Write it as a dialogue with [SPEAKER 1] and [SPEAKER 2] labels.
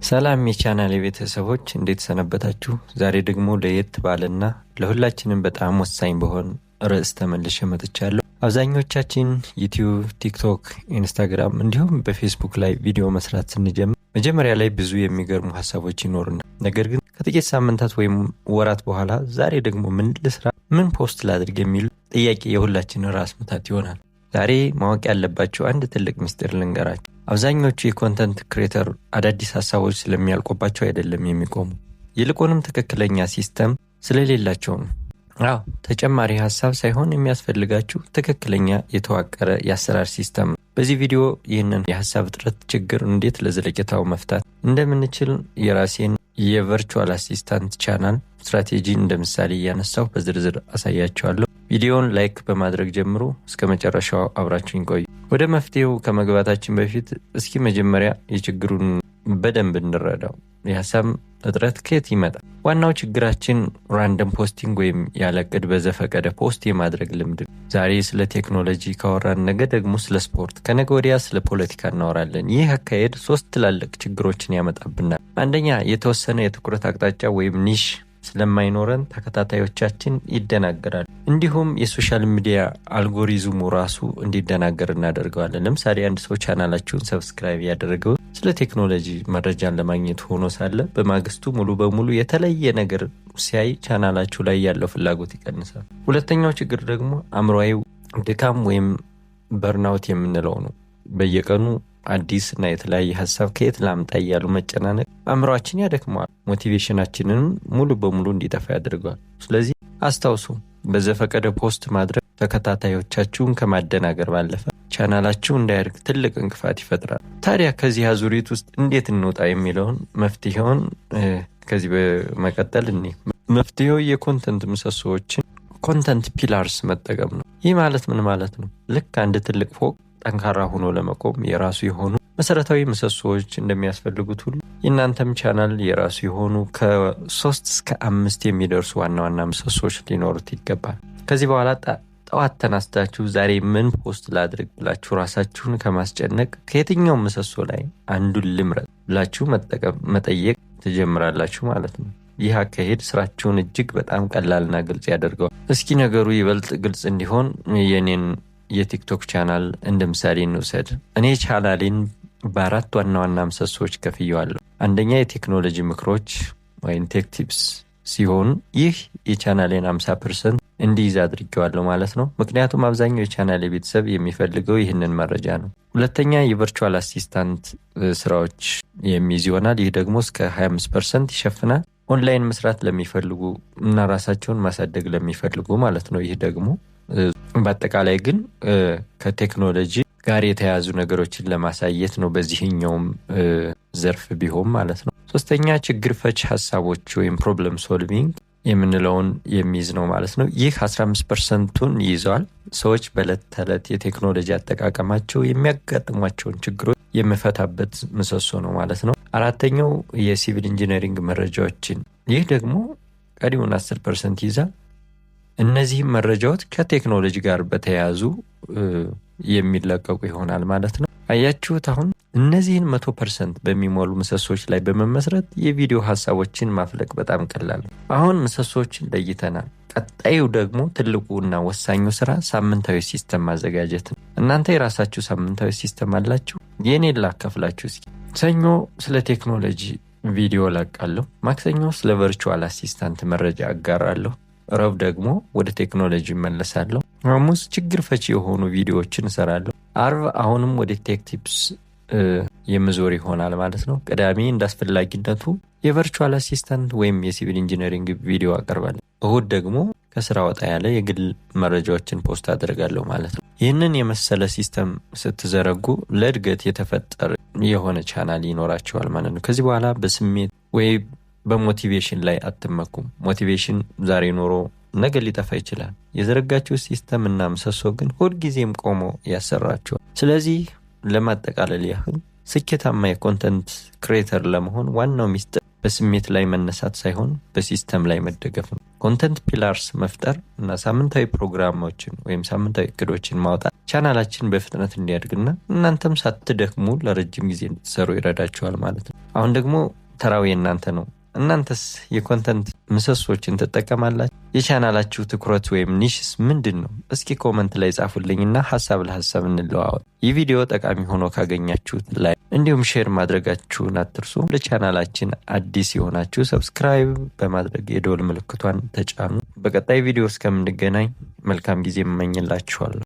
[SPEAKER 1] ሰላም የቻናል ቤተሰቦች፣ እንዴት ሰነበታችሁ? ዛሬ ደግሞ ለየት ባለና ለሁላችንም በጣም ወሳኝ በሆነ ርዕስ ተመልሼ መጥቻለሁ። አብዛኞቻችን ዩቲዩብ፣ ቲክቶክ፣ ኢንስታግራም እንዲሁም በፌስቡክ ላይ ቪዲዮ መስራት ስንጀምር መጀመሪያ ላይ ብዙ የሚገርሙ ሀሳቦች ይኖሩናል። ነገር ግን ከጥቂት ሳምንታት ወይም ወራት በኋላ ዛሬ ደግሞ ምን ልስራ፣ ምን post ላድርግ የሚል ጥያቄ የሁላችን ራስ ምታት ይሆናል። ዛሬ ማወቅ ያለባችሁ አንድ ትልቅ ምስጢር ልንገራችሁ። አብዛኞቹ የ content creator አዳዲስ ሀሳቦች ስለሚያልቁባቸው አይደለም የሚቆሙ፣ ይልቁንም ትክክለኛ system ስለሌላቸው ነው። አዎ፣ ተጨማሪ ሀሳብ ሳይሆን የሚያስፈልጋችሁ ትክክለኛ የተዋቀረ የአሰራር system ነው። በዚህ ቪዲዮ ይህንን የሀሳብ እጥረት ችግር እንዴት ለዘለቄታው መፍታት እንደምንችል የራሴን የ virtual assistant channel strategy እንደ ምሳሌ እያነሳሁ በዝርዝር አሳያችኋለሁ። ቪዲዮውን like በማድረግ ጀምሩ። እስከ መጨረሻው አብራችሁኝ ቆዩ። ወደ መፍትሄው ከመግባታችን በፊት እስኪ መጀመሪያ የችግሩን በደንብ እንረዳው። የሀሳብ እጥረት ከየት ይመጣል? ዋናው ችግራችን random posting ወይም ያለ ዕቅድ በዘፈቀደ post የማድረግ ልምድ ነው። ዛሬ ስለ ቴክኖሎጂ ካወራን ነገ ደግሞ ስለ ስፖርት፣ ከነገ ወዲያ ስለ ፖለቲካ እናወራለን። ይህ አካሄድ ሶስት ትላልቅ ችግሮችን ያመጣብናል። አንደኛ፣ የተወሰነ የትኩረት አቅጣጫ ወይም niche ስለማይኖረን ተከታታዮቻችን ይደናገራሉ። እንዲሁም የ social media algorithm ኡ ራሱ እንዲደናገር እናደርገዋለን። ለምሳሌ አንድ ሰው ቻናላችሁን subscribe ያደረገው ስለ ቴክኖሎጂ መረጃን ለማግኘት ሆኖ ሳለ በማግስቱ ሙሉ በሙሉ የተለየ ነገር ሲያይ ቻናላችሁ ላይ ያለው ፍላጎት ይቀንሳል። ሁለተኛው ችግር ደግሞ አእምሯዊ ድካም ወይም burnout የምንለው ነው። በየቀኑ አዲስ እና የተለያየ ሀሳብ ከየት ላምጣ እያሉ መጨናነቅ አእምሯችን ያደክመዋል፣ motivation ኣችንንም ሙሉ በሙሉ እንዲጠፋ ያደርገዋል። ስለዚህ አስታውሱ፣ በዘፈቀደ post ማድረግ ተከታታዮቻችሁን ከማደናገር ባለፈ ቻናላችሁ እንዳያድግ ትልቅ እንቅፋት ይፈጥራል። ታዲያ ከዚህ አዙሪት ውስጥ እንዴት እንውጣ የሚለውን መፍትሄውን ከዚህ በመቀጠል እኔ መፍትሄው የ content ምሰሶዎችን፣ content pillars መጠቀም ነው። ይህ ማለት ምን ማለት ነው? ልክ አንድ ትልቅ ፎቅ ጠንካራ ሆኖ ለመቆም የራሱ የሆኑ መሰረታዊ ምሰሶዎች እንደሚያስፈልጉት ሁሉ የእናንተም ቻናል የራሱ የሆኑ ከ 3 እስከ 5 የሚደርሱ ዋና ዋና ምሰሶዎች ሊኖሩት ይገባል። ከዚህ በኋላ ጠዋት ተነስታችሁ ዛሬ ምን post ላድርግ ብላችሁ ራሳችሁን ከማስጨነቅ ከየትኛው ምሰሶ ላይ አንዱን ልምረጥ ብላችሁ መጠቀም መጠየቅ ትጀምራላችሁ ማለት ነው። ይህ አካሄድ ስራችሁን እጅግ በጣም ቀላልና ግልጽ ያደርገዋል። እስኪ ነገሩ ይበልጥ ግልጽ እንዲሆን የኔን የቲክቶክ ቻናል እንደ ምሳሌ እንውሰድ። እኔ ቻናሌን በአራት ዋና ዋና ምሰሶዎች ከፍየዋለሁ። አንደኛ የቴክኖሎጂ ምክሮች ወይም tech tips ሲሆን ይህ የቻናሌን 50% እንዲይዝ አድርጌዋለሁ ማለት ነው። ምክንያቱም አብዛኛው የቻናሌ ቤተሰብ የሚፈልገው ይህንን መረጃ ነው። ሁለተኛ የ virtual assistant ስራዎች የሚይዝ ይሆናል። ይህ ደግሞ እስከ 25% ይሸፍናል። ኦንላይን መስራት ለሚፈልጉ እና ራሳቸውን ማሳደግ ለሚፈልጉ ማለት ነው። ይህ ደግሞ በአጠቃላይ ግን ከቴክኖሎጂ ጋር የተያያዙ ነገሮችን ለማሳየት ነው። በዚህኛውም ዘርፍ ቢሆን ማለት ነው። ሶስተኛ ችግር ፈች ሀሳቦች ወይም problem solving የምንለውን የሚይዝ ነው ማለት ነው። ይህ 15% ቱን ይይዘዋል። ሰዎች በዕለት ተዕለት የቴክኖሎጂ አጠቃቀማቸው የሚያጋጥሟቸውን ችግሮች የምፈታበት ምሰሶ ነው ማለት ነው። አራተኛው የ civil engineering መረጃዎችን፣ ይህ ደግሞ ቀሪውን 10% ይይዛል። እነዚህም መረጃዎች ከቴክኖሎጂ ጋር በተያያዙ የሚለቀቁ ይሆናል ማለት ነው። አያችሁት? አሁን እነዚህን 100% በሚሞሉ ምሰሶች ላይ በመመስረት የቪዲዮ ሀሳቦችን ማፍለቅ በጣም ቀላል ነው። አሁን ምሰሶችን ለይተናል። ቀጣዩ ደግሞ ትልቁ እና ወሳኙ ስራ ሳምንታዊ system ማዘጋጀት ነው። እናንተ የራሳችሁ ሳምንታዊ system አላችሁ? የኔን ላካፍላችሁ እስኪ። ሰኞ ስለ ቴክኖሎጂ ቪዲዮ እለቃለሁ። ማክሰኞ ስለ virtual assistant መረጃ አጋራለሁ። ረቡዕ ደግሞ ወደ ቴክኖሎጂ እመለሳለሁ። ሐሙስ ችግር ፈቺ የሆኑ ቪዲዮዎችን እሰራለሁ። አርብ አሁንም ወደ tech tips የምዞር ይሆናል ማለት ነው። ቅዳሜ እንዳስፈላጊነቱ የ virtual assistant ወይም የ civil engineering ቪዲዮ አቀርባለሁ። እሁድ ደግሞ ከስራ ወጣ ያለ የግል መረጃዎችን post አደርጋለሁ ማለት ነው። ይህንን የመሰለ system ስትዘረጉ ለእድገት የተፈጠረ የሆነ ቻናል ይኖራችኋል ማለት ነው። ከዚህ በኋላ በስሜት ወይ በ motivation ላይ አትመኩም። Motivation ዛሬ ኖሮ ነገ ሊጠፋ ይችላል። የዘረጋችሁት system እና ምሰሶ ግን ሁልጊዜም ቆሞ ያሰራችኋል። ስለዚህ ለማጠቃለል ያህል ስኬታማ የ content creator ለመሆን ዋናው ሚስጥር በስሜት ላይ መነሳት ሳይሆን በ system ላይ መደገፍ ነው። Content pillars መፍጠር እና ሳምንታዊ ፕሮግራሞችን ወይም ሳምንታዊ እቅዶችን ማውጣት ቻናላችን በፍጥነት እንዲያድግና እናንተም ሳትደክሙ ለረጅም ጊዜ እንድትሰሩ ይረዳችኋል ማለት ነው። አሁን ደግሞ ተራው የእናንተ ነው። እናንተስ የ content ምሰሶችን ትጠቀማላችሁ? የቻናላችሁ ትኩረት ወይም niche ስ ምንድን ነው? እስኪ comment ላይ ጻፉልኝና ሀሳብ ለሀሳብ እንለዋወጥ። ይህ ቪዲዮ ጠቃሚ ሆኖ ካገኛችሁት like እንዲሁም share ማድረጋችሁን አትርሱ። ለቻናላችን አዲስ የሆናችሁ subscribe በማድረግ የደወል ምልክቷን ተጫኑ። በቀጣይ ቪዲዮ እስከምንገናኝ መልካም ጊዜ እመኝላችኋለሁ።